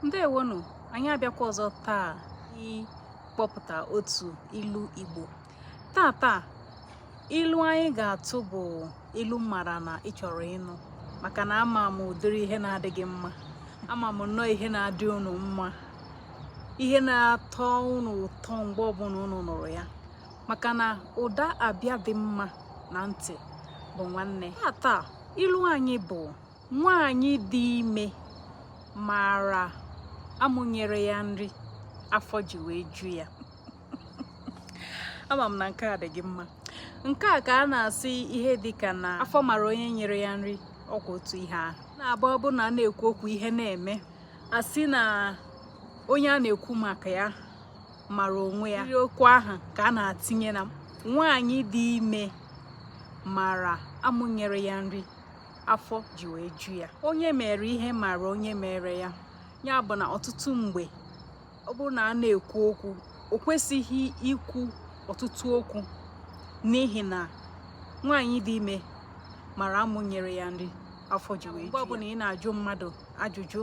Ndewonu, anyị abịakwa ọzọ taa ịkpọpụta otu ilu Igbo. Tata, ilu anyị ga-atụ bụ ilu m mara na ị chọrọ ịnụ, maka na ama m ụdịrị ihe na-adị gị mma, ama m nnọọ ihe na-adị unu mma, ihe na-atọ unu ụtọ mgbe ọbụla unu nụrụ ya, maka na ụda abịa dị mma na ntị bụ nwanne. Tata, ilu anyị bụ: nwaanyị dị ime mara amụnyere ya nri afọ ji wee ju ya. Ama m na nke a dị gị mma. Nke a ka a na-asị ihe dịka na afọ mara onye nyere ya nri. Ọkwa otu ihe ahụ na-abụ, ọ bụrụ na a na-ekwu okwu, ihe na-eme, asị na onye a na-ekwu maka ya mara onwe ya. Okwu ahụ ka a na-atinye na nwaanyị dị ime mara amụnyere ya nri afọ ji wee ju ya. Onye mere ihe mara onye mere ya. Ya bụ na ọtụtụ mgbe, ọ bụrụ na a na-ekwu okwu, o kwesịghị ikwu ọtụtụ okwu, n'ihi na nwaanyị dị ime mara amụnyere ya nri afọ ji wee ju ya. Mgbe ọbụla ị na-ajụ mmadụ ajụjụ,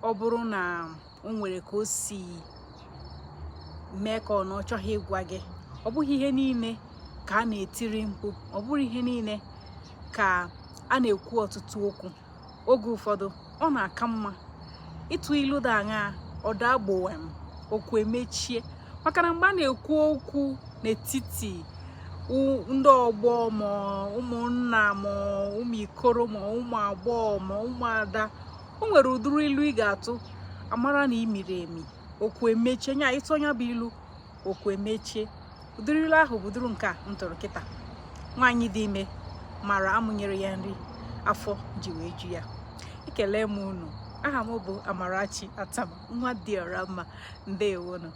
ọ bụrụ na o nwere ka o si mee ka ọ na ọ chọghị ịgwa gị, ọ bụghị ihe niile ka a na-etiri mkpu, ọ bụrụ ihe niile ka a na-ekwu ọtụtụ okwu. Oge ụfọdụ, ọ na-aka mma ịtụ ilu dị aṅaa, ọ daa gbowem, okwu emechie, maka na mgbe a na-ekwu okwu n'etiti ndị ọgbọ, ma ụmụnna, ma ụmụ ikoro, ma ụmụ agbọghọ, ma ụmụada, o nwere ụdịrị ilu ị ga-atụ, amara na ị miri emi, okwu emechie. Nya ịtụ onye bụ ilu, okwu emechie. Ụdịrị ilu ahụ bụ ụdịrị nke a m tụrụ kịta: nwaanyị dị ime mara amụnyere ya nri afọ ji wee ju ya. Ekele m unu. Aha m bụ Amarachi Atama, nwa dị ọra mma. Ndewonu.